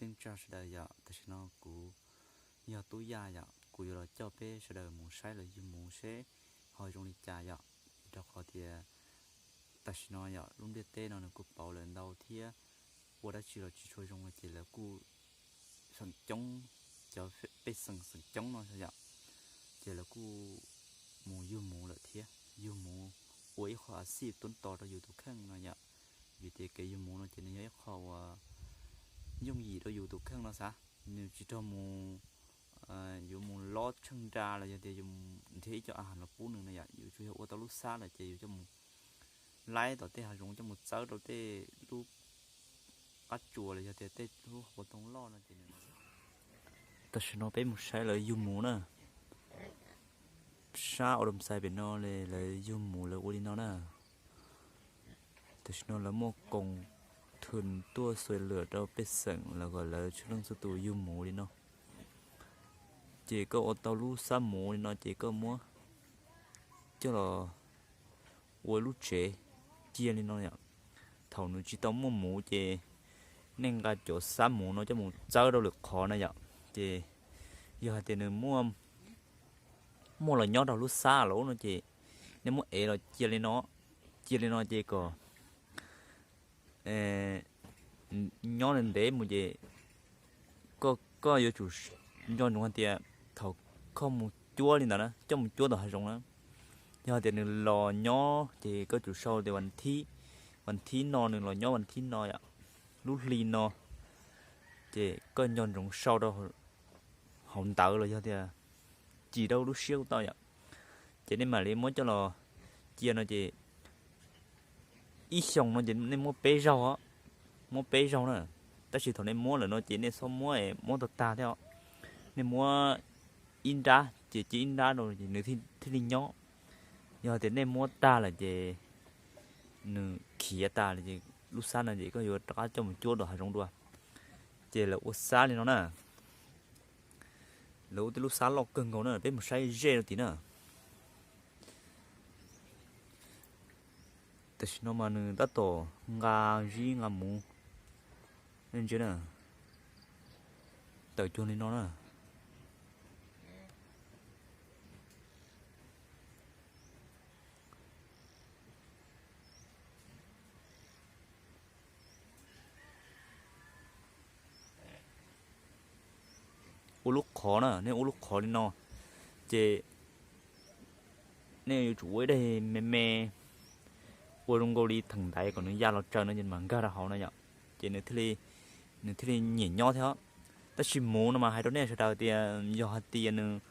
Neej tsa sawv daws yom, tam sim no kuv yog Tub Yaj yom, kuv yuav los coj peb sawv daws mus saib lawv yug muv seb ho zoo li cas yom. Rau qhov tias tam sim no yom, lub ntiaj teb no nws kuj pauv lawm ntau thiab ua dab tsi los tsis tshua zoo li ces lawv kuj xeem coob, cov pej xeem xeem coob no yom, ces lawv kuj mus yug muv lawm thiab. Yug muv ua ib qho a xij tuab tos rau yus tus kheej no yom, vim tias kev yug muv no ces nws yog ib qho uas yooj yim rau yus tus kheej no xav, nws tsis raug mus yuav mus lob tsheej nra los yog tias yus nrhiav ib co a has los pub nws no yom, yus tsuas yog ua tau lub xab lawm ces yus coj mus laib tom tej hav zoov coj mus txawb rau tej lub qab tsuas los yog tias tej lub hauv paus too loj no ces nws. Tam sim no peb mus saib lawv yug muv na, sab ua doo xais pem no li lawv yug muv lawv ua li no na. Tam sim no lawv muaj koom thw tuaj xuas lwm rau pej xeem los kom lawv txhua leej txhua tus yug muv li no. Ces koj ua tau lub xab muv li no ces koj muab coj los ua lub tsev cia li no yom. Thaum nws tsis tau muaj muv ces nej nqa cov xab muv no coj mus txawb rau lwm qhov na yom. Ces yog hais tias nws muaj, muaj los nyob rau lub xab lawm no ces nej muab ev los cia li no, cia li no ces kom nyob ntev mus ces koj yuav tsum nco ntsoov hais tias thaum koj mus cuab li ntawd na, coj mus cuab tom hav zoov na, yog tias nws los nyob ces koj tsum sau tias vas thib, vas thib no nws los nyob vas thib no yom, lub hli no, ces koj nco ntsoov sau rau hauv ntawv los yog tias cim rau lub siab kuj tau yom. Ces nej mam li muab coj los cia no ces ib xyoos no ces nej muab peb zaug os, muab peb zaug na. Tab sis thaum nej muab lawm no ces nej txhob muab muab tag tag thiab os. Nej muab ib nrab ces cia ib nrab rau ces nws thiaj li nyob. Yog tias nej muab tag lawm ces nws khiav tas lawm ces lub xab no ces koj yuav rov qab coj mus cuab tom hav zoov dua. Ces lawv ua xab li no na. Lawv ua tej lub xab loj kawg nkaus na, peb mus saib zej rau tim na. Tam sim no mas nws tab tom nqa zib nqa muv, nej ntsia na, tawm cuag li no na. Ua lub qhov na, nej ua lub qhov li no, ces nej yuav tsum ua ib daim me me ua zoo nkaus li theem ntaiv kom nws ya los tsaws no ces mam nkag rau hauv na yom. Ces nws thiaj li nyiam nyob thiab. Tab sis muv no mas hais rau nej sawv daws tias yog hais tias nws,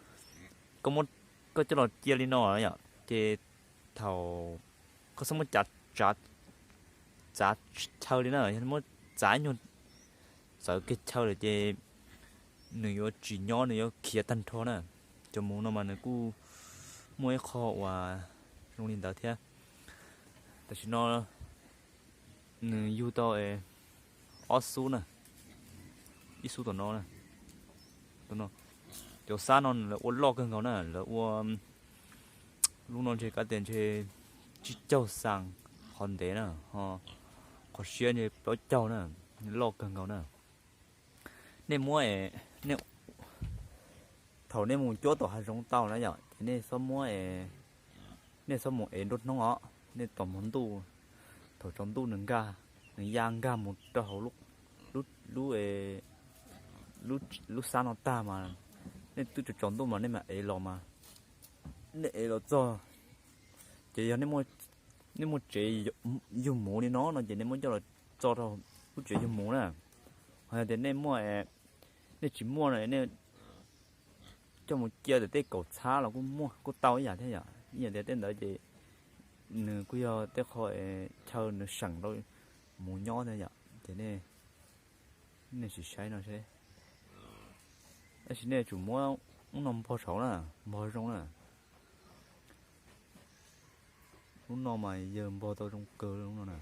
koj muab, koj coj los cia li no yom, ces thaum koj txhob muab txav chaw li na, yog muab txav nyuag txawv kiag chaw lawm ces nws yuav tsis nyob, nws yuav khiav tag nrho na. Cov muv no mas nws kuj muaj ib qho uas zoo li ntawd thiab. Tam sim no nws yug tau ob xub na, ib xub tom no, tom no. Cov xab no lawv ua loj kawg nkaus na, lawv ua lub no ntshe kav tias ntshe tsib caug xas qhov ntev na, ho qhov siab ntshe plaub caug na, loj kawg nkaus na. Nej muab, thaum nej mus cuab tom hav zoov tau na yom, ces nej txhob muab, nej txhob mus ev nruab hnub os, nej tos hmo ntuj, thaum tsaus ntuj nws nkag, nws ya nkag mus rau hauv lub xab no tag mas, nej twb tsaus tsaus ntuj mas nej mam ev los mas, nej ev los txog, ces yog nej muaj tsev yug muv li no no ces nej muab coj los tso rau lub tsev yug muv na. Ho yog tias nej muaj, nej tsis muaj no nej coj mus cia ntawm tej kaum txhab los kuj muaj, kuj tau ib yam thiab yom. Ib yam tias tej ntawd ces nws kuj yog tej qho chaw nws seem rau muv nyob thiab yom. Ces nej sim saib no seb. Tab sis nej tsum muab lub no npog saud na, npog zoo na. Lub no mas yawg npog tau zoo kawg lub no na.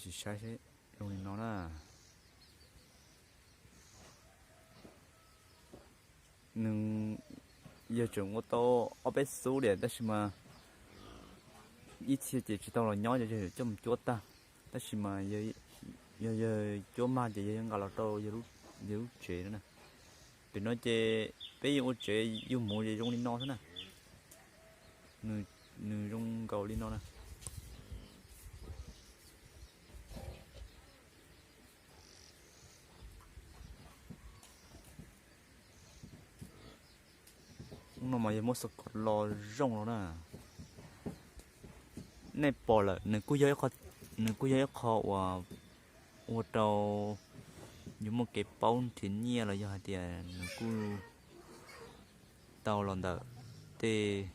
Sim saib seb zoo li no na. Nws yawg tseem ua tau ob peb xub li tab sis mas ib txhia ces tsis tau los nyob, yawg coj mus cuab tag. Tab sis mas yog yawg cuab mag ces yawg yuav nqa los rau yawg lub tsev no na. Pem no ces peb yug ua tsev yug muv ces zoo li no xwb na. Nws zoo nkaus li no na. Ub, no mas yog muab xov kom los zoo los na. Nej pom lawm, nws kuj yog ib qho uas ua rau yus muaj kev paub nrhiav nyiaj los yog hais tias nws kuj tau los ntawm tej,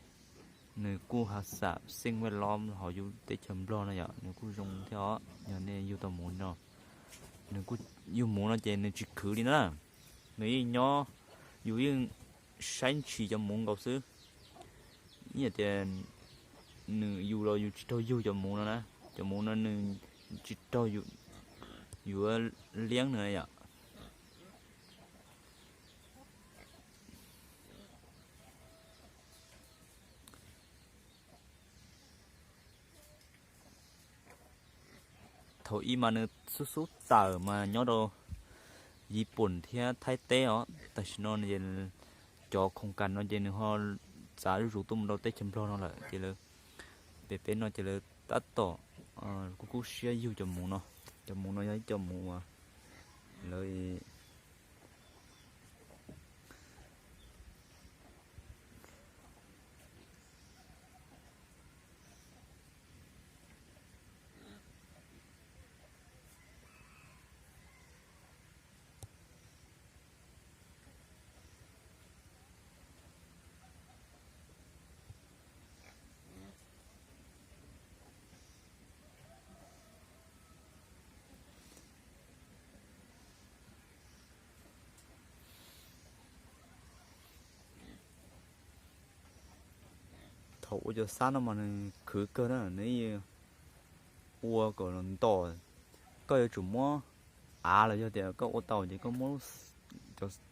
nws kuj hav xam xeej vaj lob hauv yus teb chaws Nplog no yom, nws kuj zoo thiab os. Yog nej yug tau muv no, nws kuj, yug muv no ces nws tsis khwv li na. Nws yeej nyob, yus yeej saib ntshis cov muv nkaus xwb. Ib yam tias nws yus los yus tsis raug yug cov muv no na, cov muv no nws tsis raug yuav liab nws yom. Thaum ub mas nws xub xub tawm mas nyob rau Yiv Pum thiab Thaib teb os, tam sim no cov khoom kas no ces nws ho txav zuj zus tuaj mus rau teb chaws Nplog no lawm ces lawv, pem peb no ces lawv tab tom kuj kub siab yug cov muv no. Cov muv no yog ib cov muv uas lawv Thaum ua cov xab no mas nws khwv kawg na, nws ua kom ntom. Koj yuav tsum muab av los yog tias koj ua tau ces koj muab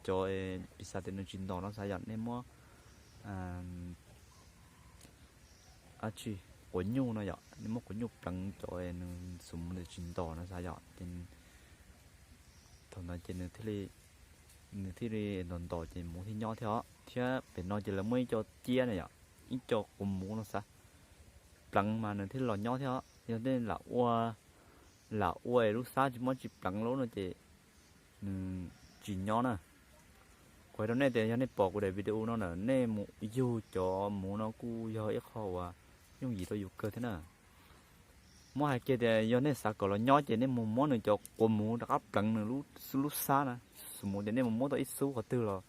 cov, piv xam tias nws tsis ntom no xav yom, nej muab dab tsi, quav nyuj no yom, nej muab quav nyuj pleev cov nws xus mus nws tsis ntom no xav yom, ces thaum ntawd ces nws thiaj li ntom ntom ces muv thiaj nyob thiab os. Thiab pem no ces lawv muab ib co ciab na yom, ib co quav muv no xav pleev mas nws thiaj los nyob thiab os. Yog nej lam ua, lam ua lub xab tsis muab tsis pleev lub no ces nws tsis nyob na. Kuv hais rau nej tias yog nej pom kuv daim video no na, nej mus yug cov muv no kuj yog ib qho uas yooj yim rau yus kawg thiab na. Muab hais kiag tias yog nej xav kom los nyob ces nej mus muab nws cov quav muv rov qab pleev nws lub xab na. Xus mus tias nej mus muab tau ib xub qhov twg los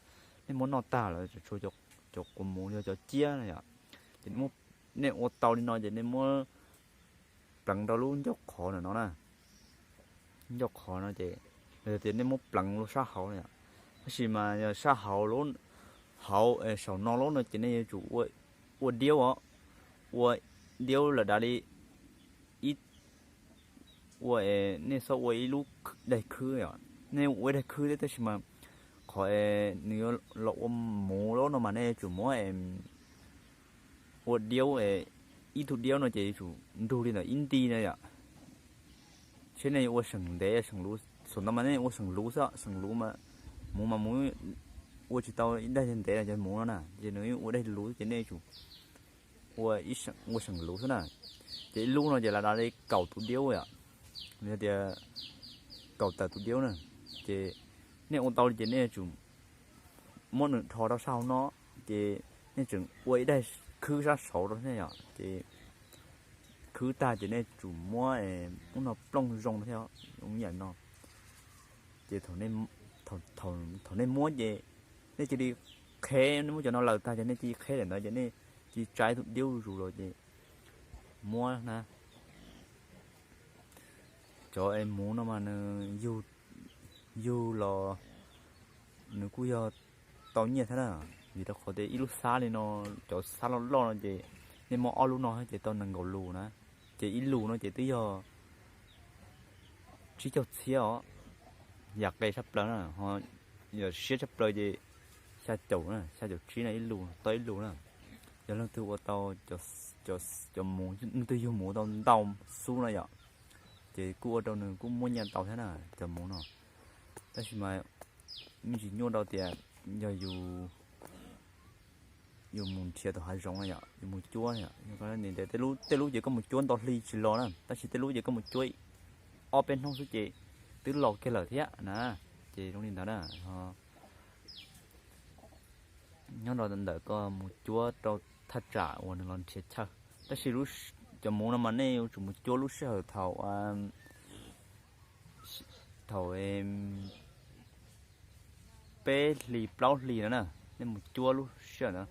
nej muab noj tag lawm, tsuas tshuav cov quav muv yog cov ciab na yom. Ces nej ua tau li no ces nej muab pleev rau lub ncauj qhov ntawm no na. Ncauj qhov no ces, los yog tias nej muab pleev lub sab hauv no yom. Tab sis mas yog sab hauv, hauv saum no lub no ces nej yuav tsum ua diaub os, ua diaub lam dav li ib, ua, nej txhob ua ib lub daim khwb os. Nej ua ib daim khwb thiab tab sis mas qhov nws yuav los ua muv lub no mas nej yuav tsum muab ua diaub, ib tug diaub no ces yuav tsum nrug li ntawm ib nti na yom. Seb nej yuav ua seem ntev seem luv, xaum ntawd mas nej ua seem luv xwb, seem luv mas muv mas muv ua tsis tau ib daim ntev cov muv no na, ces nws ua daim luv ces nej yuav tsum ua seem luv xwb na. Ces ib lub no ces lam dav li kaum tus diaub yom, yog tias kaum tawm tus diaub na. Ces nej ua tau li ces nej yuav tsum muab nws rho rau sab hauv no, ces nej tseem ua ib daim khwb sab saud rau thiab yom. Ces khwb tag ces nej tsum muab ub no plooj zoo thiab, zoo ib yam no. Ces thaum nej muab ces nej cia li qheb, nej muab cov no laws tag ces nej cia li qheb daim ntawd ces nej cia li tsa tus diaub zus los ces muab na. Cov es muv no mas nws yug los nws kuj yog tau nyiaj thiab na, vim rau qhov tias ib lub xab li no, cov xab loj loj no ces nej muab ob lub no ces tau nees nkaum lus na, ces ib lus no ces twb yog tsib caug txhiab os, yam qe tshaj plaws na, ho yam siab tshaj plaws ces xya caum na, xya caum tsib na ib lus tau ib lus na. Yog leej twg ua tau cov mus, leej twg yug mus tau ntau xub na yom, ces kuj ua rau nws kuj muaj nyiaj tau thiab na cov mus no. Tab sis mas me ntsis nyuaj rau tias yog yus, yus mus nrhiav tau hav zoov na yom, yus mus cuab yom, tej lub ces koj mus cuab ntau hli tsis los na, tab sis tej lub ces koj mus cuab ob peb hnub xwb ces twb los kiag lawm thiab na. Ces zoo li ntawd na, nyob rau ntawm koj mus cuab rau thaj tsam uas nws los nrhiav chaw. Tab sis cov mus no mas nej yuav tsum mus cuab lub sij hawm thaum thaum peb hlis plaub hlis no na, nej mus cuab lub sij hawm ntawd.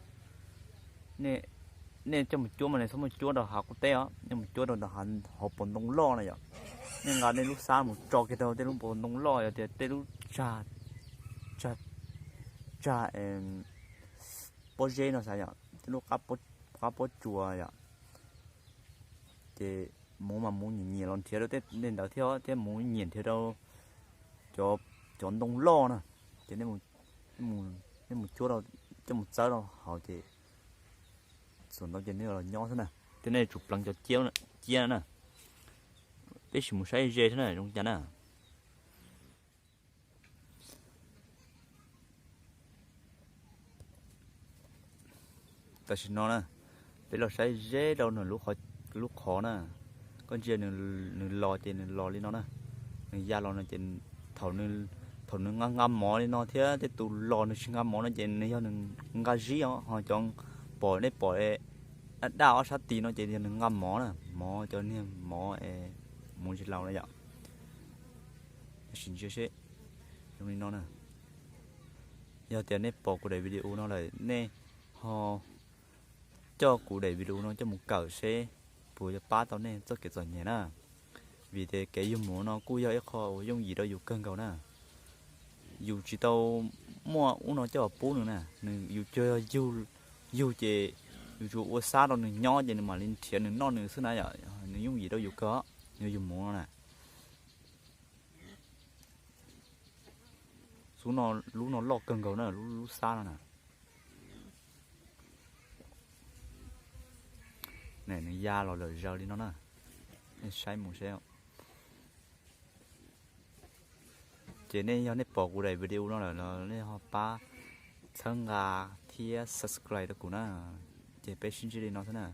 Nej coj mus cuab mas nej txhob mus cuab rau hav qub teb os, nej mus cuab rau hauv paus ntoo loj na yom. Nej nqa nej lub xab mus tso kiag rau tej lub paus ntoo loj, yog tias tej lub tsag, tsag pob zeb no xav yom, tej lub qab pob tsuas yom. Ces mus mas mus nyiam nyiam los nrhiav rau tej ntawd thiab, thiab mus nyiam nrhiav rau cov ntoo loj na. Ces nej mus cuab, coj mus txawb rau hauv ces txuas ntawd ces nej los nyob xwb na. Ces nej tsum pleev cov ciab na. Peb sim mus saib ze xwb na zoo cas na. Tam sim no na, peb los saib ze rau nws lub qhov na. Koj ntsia nws los ces nws los li no na. Nws ya los no ces thaum nws nqa nqa mov li no thiab tej tus los nws tsis nqa mov no ces nws yog nws nqa zib os, ho cov pom nej pom daj daj ob sab tis no ces yog nws nqa mov na, mov cov niag mov es mus tsis laus na yom. Sim ntsia seb, zoo li no na. Yog tias nej pom kuv daim video no lawm nej ho coj kuv daim video no coj mus kawm seb puas yuav pab tau nej txoj kev txom nyem na. Vim tias kev yug mus no kuj yog ib qho uas yooj yim rau yus kawg nkaus na. Yus tsis tau muaj ub no coj pub nws na, yus tsuas yog yug ces yus tsuas ua xab rau nws nyob ces nws mam li nrhiav nws noj nws xwb na yom. Nws yooj yim rau yus kawg, yog yus mus no na. Xub no, lub no loj kawg nkaus na, lub lub xab no na. Nws ya los lawm zaws li no na. Nej saib mus seb. Ces nej yog nej pom kuv daim video no lawm los nej ho pab txhawb nqa thiab subscribe rau kuv na. Ces peb sib ntsib li no xwb na.